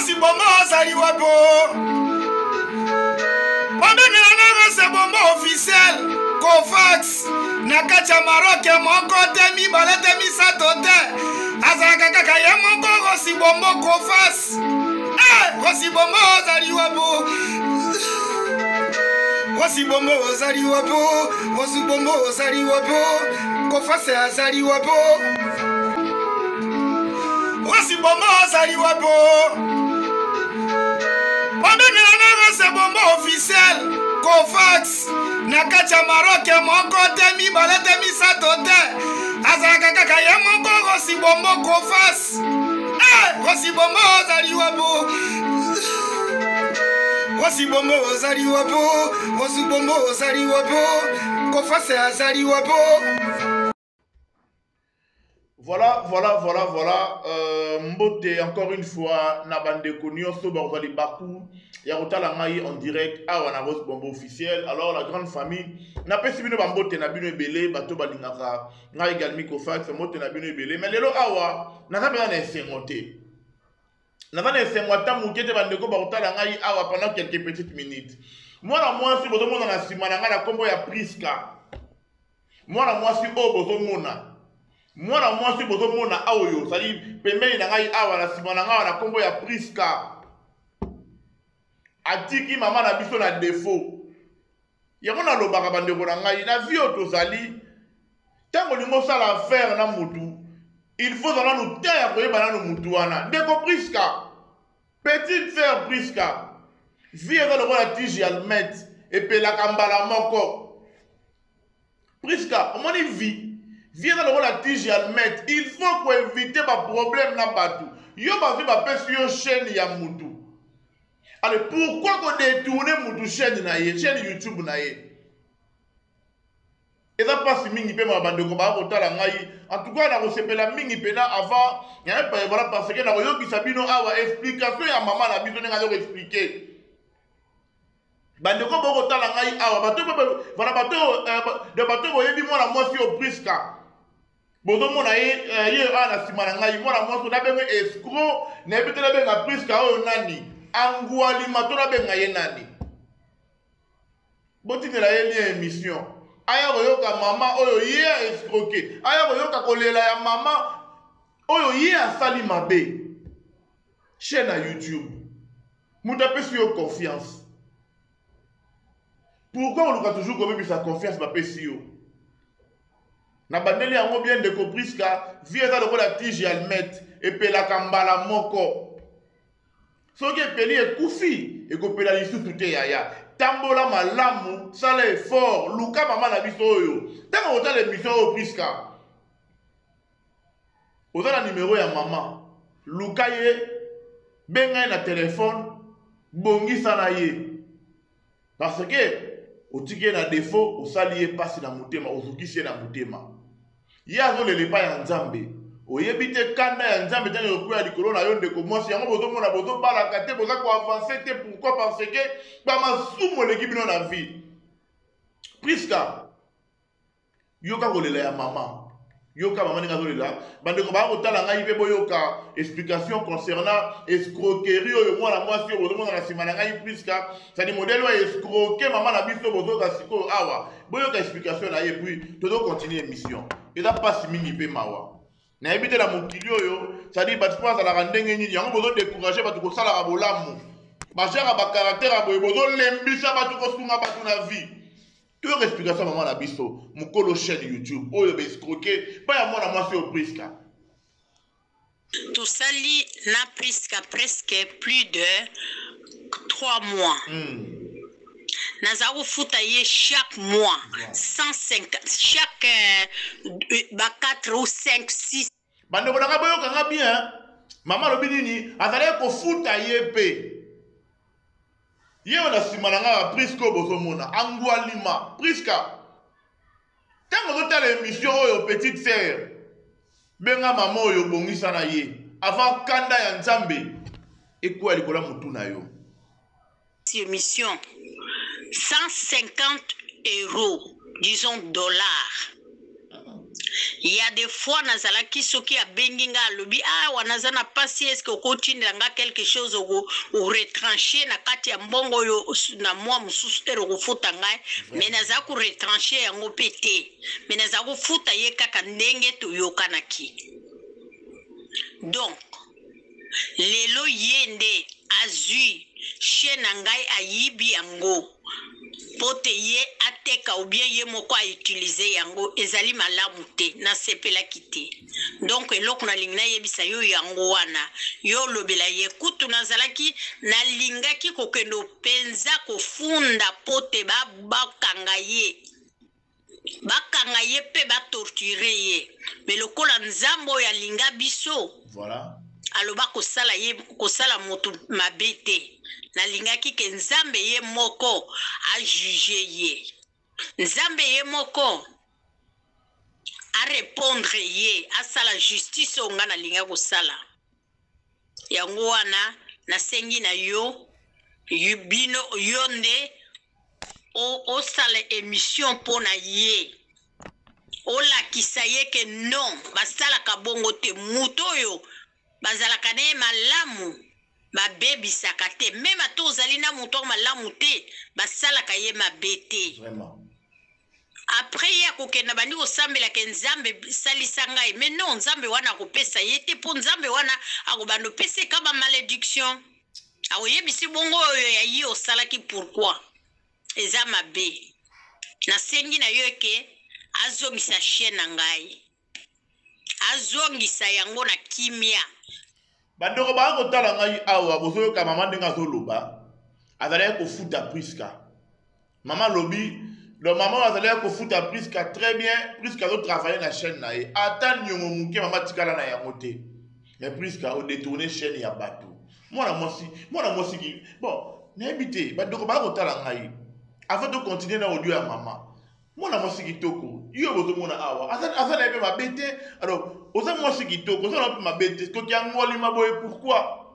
Rosi Bombo azali wapo? Babengela nga Rose Bombo officiel Cofax na kati ya Maroc moko te mibale te misato te azalaka kaka ye moko Rosi Bombo Cofax eh, Rosi Bombo ozali wapo? Rosi Bombo ozali wapo? Rosi Bombo ozali wapo? Cofax azali wapo? Rosi Bombo azali wapo? Babengela nga Rose Bombo officiel Cofax na kati ya Maroc moko te mibale te misato te azalaka kaka ye moko Rosi Bombo Cofax eh, Rosi Bombo azali wapo? Rosi Bombo ozali wapo? Rosi Bombo ozali wapo? Cofax azali wapo? Voilà, voilà, voilà, voilà. Euh, mbote encore une fois na bandeko nyonso bakozwa libaku ya kotala ngai en direct awa na Rose Bombo officiel. Alors la grande famille, napesi bino bambote na bino ebele bato balingaka ngai Galmi Kofax, mbote na bino ebele. Mais lelo awa naza mpenza na esengo te. Naza na esengo ata moke te bandeko bakotala ngai awa pendant quelques petites minutes. Mwana mwasi bozomona na nsima na ngai na nkombo ya Priska. Mwana mwasi oyo bozomona, mwana mwasi bozomona oyo ozali pembeni na ngai awa na nsima na ngai awa na nkombo ya Priska, atiki mama na biso na defaut. Yango nalobaka bandeko na ngai, na vie oyo tozali, ntango olingi osala affaire na mutu, il faut ozala nanu temps ya koyeba nanu mutu wana. Ndeko Priska, petite sœur Priska, vie eza lokola tige ya allumette, epelaka mbala moko. Prisca, omoni vie vie eza lokola tige ya allumette, il faut ko éviter ba problème na bato. Yo bazwi bapesi yo chaîne ya mutu, allez, pourquoi ko détourner mutu chaîne na ye, chaîne YouTube na ye? Eza mpasi mingi mpe ma bandeko baya kotala ngai. En tout cas nakosepela mingi mpena avant, voilà, parce que nakoyokisa bino awa explication ya mama na biso ndenge aza koexplike. Bandeko bokotala ngai awa, bato voilà, bato de bato boyebi mwana mwasi oyo Priska, bozomona ye ye awa na nsima na ngai, mwana mwasi nabenga escroc, nayebi te nabenga Priska oyo nani, angwalima to nabenga ye nani. Botindela ye lien émission aya koyoka mama oyo ye a escroquer, aya koyoka kolela ya mama oyo ye asali mabe. Chaîne ya YouTube, moto apesi yo confiance, pourquoi oluka toujours kobebisa confiance bapesi yo? Na bandeli yango bien ndeko Priska, vie eza lokola tige ya allumette, epelaka mbala moko. Soki epeli ekufi, ekopela lisusu te. Yaya, tambola malamu, sala effort, luka mama na biso oyo. Ntango otala émission oyo Priska, oza na numero ya mama, luka ye, benga ye na telefone, bongisa na ye, parce que otiki ye na défaut, osali ye mpasi na motema, ozokisi ye na motema, ye azolela epai ya Nzambe. Oyebi te kanda ya Nzambe ntango ekokwea likolo na yo ndeko mwasi. Yango bozomona bozobalaka te, boza koavanse te. Pourquoi? Parce que bamasumu eleki bino na vie. Priska, yoka kolela ya mama, yoka mama ndenge azolela. Bandeko baya kotala ngai mpe boyoka explication concernant escroquerie oyo mwana mwasi oyo bozomona na nsima na ngai Priska, sadi modele oyo escroke mama na biso. Bozoyoka sikoyo awa, boyoka explication na ye, puis tozocontinue émission. Eza mpasi mingi mpe mawa, nayebi te na mokili oyo sadi bato mpo azalaka ndenge nini. Yango bozodécourage bato kosalaka bolamu, bajara bacaractère ya boye, bozolembisa bato kosunga bato na vie. Toyoka explication mama na biso mokolo chaîne YouTube oyo baescroke mpa ya mwana mwasi oyo Priska. Tosali na Priska presque plus de 3 mois. Naza kofuta ye chaque mois 150, chaque ba 4 ou 5 6. Bandeko na ngai, boyoka nga bien. Mama alobi nini? Azalaki kofuta ye mpe ye oyo na nsima na ngai ya Priska oyo bozomona angwalima. Priska, ntango ozotala émission oyo, petite sœur, benga mama oyo, obongisa na ye avant kanda ya Nzambe ekwea likolo ya motu na yo. Émission 150 euros, disons dollars. Ya des fois nazalaki, soki abengi nga, alobi: "Awa naza na pasi, est-ce okotindela nga quelque chose oretranche na kati ya mbongo oyo na mwa mosusu ere okofuta ngai?" Mais naza koretranche yango mpe te, mais naza kofuta ye kaka ndenge toyokanaki. Donc lelo ye nde azwi chaîne na ngai, ayibi yango mpo te ye ateka ou bien ye moko autilize yango. Ezali malamu te, nasepelaki te. Donc eloko nalingi nayebisa yo yango wana, yo olobela ye. Kutu nazalaki, nalingaki kokende mpenza kofunda mpo te bakanga ye, bakanga ye mpe batorture ye. Mais lokola Nzambe oyo alinga biso, aloba kosala ye, kosala moto mabe te, nalingaki ke Nzambe ye moko ajuge ye, Nzambe ye moko arépondre ye, asala justice oyo ngai nalinga kosala. Yango wana nasengi na yo, bino, yo nde osala émission mpo na ye, olakisa ye ke non, basalaka bongo te. Moto oyo bazalaka na ye malamu, babebisaka te. Même ata ozali na moto malamu te, basalaka ye mabe te. Après ye akokenda, bandi kosambelaka: "Nzambe, salisa ngai." Mais non, Nzambe wana akopesa ye te, mpo Nzambe wana akobanda opesa eka bamalédiction, akoyebisi bongo oyo ya ye osalaki pourquoi eza mabe. Nasengi na yo eke azongisa chaîne na ngai, azongisa yango na kimia. Bandeko baya kotala ngai awa, bozoyoka mama ndenge azoloba. Azalaki kofuta Priska. Mama alobi, donc mama oyo azalaki kofuta Priska très bien. Priska azotravaille na chaîne na ye, ata niongo moke mama atikala na yango te. Mais Priska, odétourne chaîne ya bato. Mwana mwasi, mwana mwasi ki bon, nayebi te. Bandeko baya kotala ngai, avant tocontinue na audio ya mama, mwana mwasi kitoko yo bozomona awa, aza na ye mpe mabe te. Alors oza mwasi kitoko, oza na mpe mabe te. Toki yango alima boye pourquoi?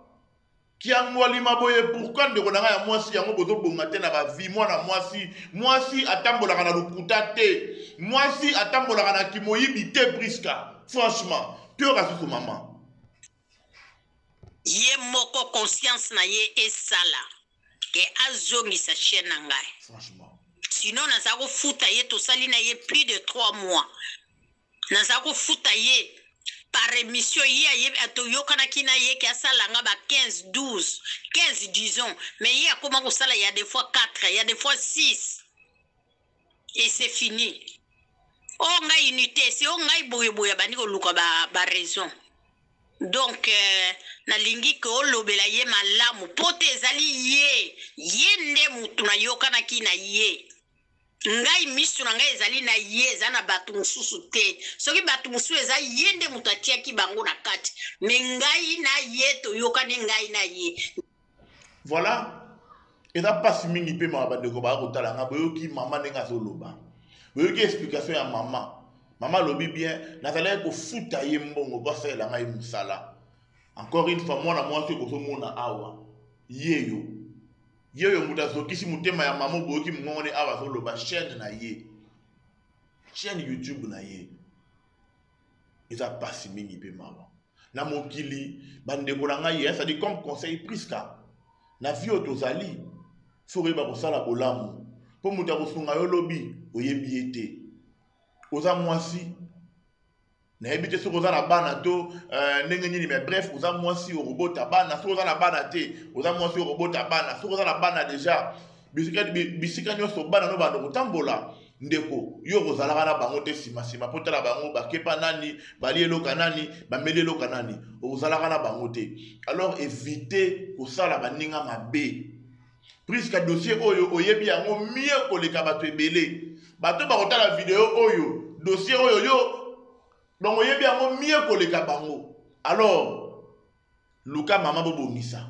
Kiango alima boye pourquoi? Ndeko na ngai ya mwasi, yango bozobonga te na bavie. Mwana mwasi, mwasi atambolaka na lokuta te, mwasi atambolaka na kimoyibi te. Priska, franchement, toyoka susu mama. Ye moko conscience na ye esala ke azongisa chaîne na ngai. Sinon naza kofuta ye, tosali na ye plus de 3 mois, naza kofuta ye par émission. Ye ayebi, toyokanaki na ye ke asalanga ba 15, 12, 15 disons, mais ye akoma kosala ya des fois 4, ya des fois 6 et c'est fini. Oyo ngai unité esi, oyo ngai boyeboye, abandi koluka baraison ba. Donc nalingi ke olobela ye malamu mpo te ezali ye, ye nde motu nayokanaki na ye. Ngai miso na ngai ezali na ye, eza na bato mosusu te. Soki bato mosusu eza, ye nde moto atiaki bango na kati, mais ngai na ye toyokani, ngai na ye. Voilà, eza mpasi mingi mpe mama. Bandeko baya kotala nga, boyoki mama ndenge azoloba, boyoki explication ya mama. Mama alobi bien: nazalaki kofuta ye mbongo po asalela ngai mosala. Encore une fois, mwana mwasi oyo bozomona awa, ye yo, ye oyo moto azokisi motema ya mama. Boyoki mongongo ne awa azoloba chaîne na ye, chaîne YouTube na ye. Eza mpasi mingi mpe mawa na mokili. Bandeko na ngai, c'est-à-dire comme conseil, Priska, na vie oyo tozali, faut koyeba kosala bolamu, mpo moto akosunga yo lobi, oyebi ye te. Oza mwasi, nayebi te soki oza na bana to ndenge nini, mais bref, oza mwasi, okobota bana. Soki oza na bana te, oza mwasi, okobota bana. Soki oza na bana déjà, bisika nyonso bana no bando kotambola, ndeko, yo kozalaka na bango te nsima mpo tala bango bakepa nani, bali eloka nani, bameli eloka nani, okozalaka na bango te. Alors évite kosala baninga mabe. Puisque dossier oyo oyebi yango mieux koleka bato ebele, bato bakotala video oyo, dossier oyo yo donc oyebi yango mieux koleka bango. Alors luka mama bobongisa,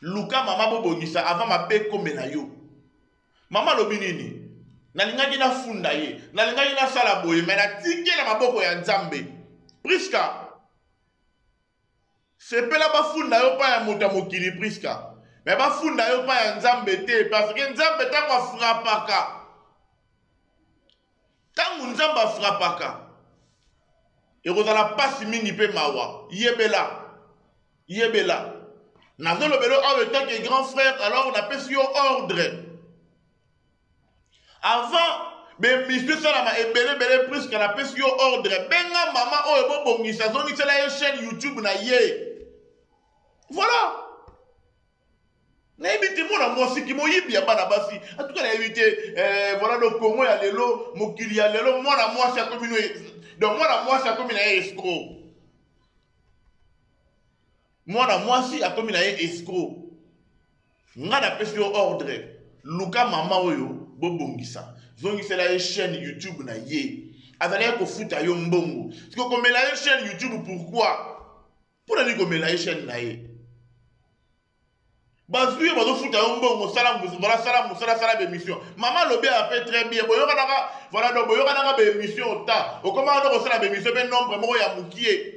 luka mama bobongisa avant mabe ekomela yo. Mama alobi nini? Nalingaki nafunda ye, nalingaki nasala boye, mais natiki na maboko ya Nzambe. Priska, sepela bafunda yo mpa ya moto ya mokili, Priska, mais bafunda yo mpa ya Nzambe te, parce que Nzambe ntango afrapaka. Ntango Nzambe afrapaka, ekozala mpasi mingi mpe mawa. Yebela, yebela. Nazolobela yo awa etant que grand frère, alors napesi yo ordre. Avant bemission esalama ebele ebele, puisque napesi yo ordre, benga mama oyo bobongisa, zongisela ye chaîne YouTube na ye. Voilà. Nayebi te mwana mwasi kimoyibi ya bana basi atuka, nayebi te. Voilà, donc Congo ya lelo, mokili ya lelo, mwana mwasi akomi no, donc mwana mwasi akomi na ye escroc, mwana mwasi akomi na ye escroc. Nga napesi yo ordre, luka mama oyo bobongisa, zongisela ye chaîne YouTube na ye. Azalaki kofuta yo mbongo, siko komela ye chaîne YouTube pourquoi? Mpona nini komela ye chaîne na ye? Bazwi yo, bazofuta yo mbongo, sala, voilà, sala mosala, sala bémission. Mama alobi aya mpe très bien, boyokanaka. Voilà, donc boyokanaka bémission ta okomaka nde kosala bémission mpe nombre moko ya mokie,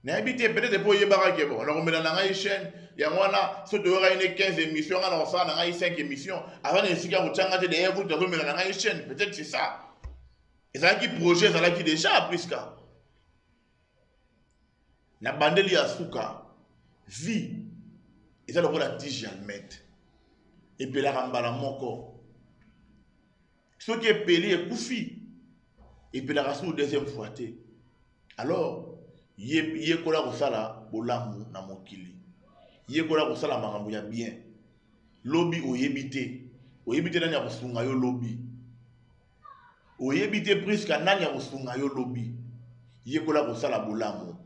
nayebi te. Peut-être mpo oyebaka ke bon, nakomela na ngai chaîne yango wana, so toyokaki ne 15 émission, nga na kosala na ngai 5 émission avant na esika kotianga te. D'ailleurs kutu azomela na ngai chaîne, peut-être c'est ça ezalaki projet, ezalaki déjà. Priska, na bandeli ya suka, vie eza lokola tige ya allumette, epelaka mbala moko. Soki epeli, ekufi, epelaka sur deuxième fois te. Alors yekola kosala bolamu na mokili, yekola kosala makambo ya bien. Lobi oyebi te, oyebi te nani akosunga yo lobi, oyebi te, Priska, nani akosunga yo lobi. Yekola kosala bolamu.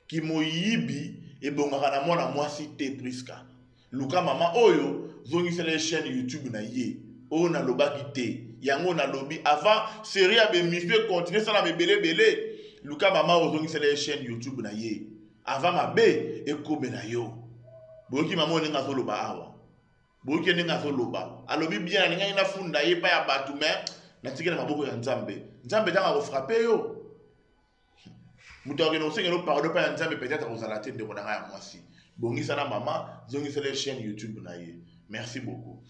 Kimoyibi ebongaka na mwana mwasi te. Priska, luka mama oyo, zongisela ye chaîne YouTube na ye. Oyo nalobaki te, yango nalobi avant série ya bémission econtinue esalama ebele ebele. Luka mama oyo, ozongisela ye chaîne YouTube na ye avant mabe ekomela yo. Boyoki mama oyo ndenge azoloba awa? Boyoki ndenge azoloba? Alobi bien. Alingaki nafunda ye epai ya bato, mais natikeli na maboko ya Nzambe. Nzambe ntango akofrape yo, moto akokende kosengela pardon epai ya Nzambe peut-être akozala te. Ndeko na ngai ya mwasi, bongisa na mama, zongisela ye chaîne YouTube na ye. Merci beaucoup.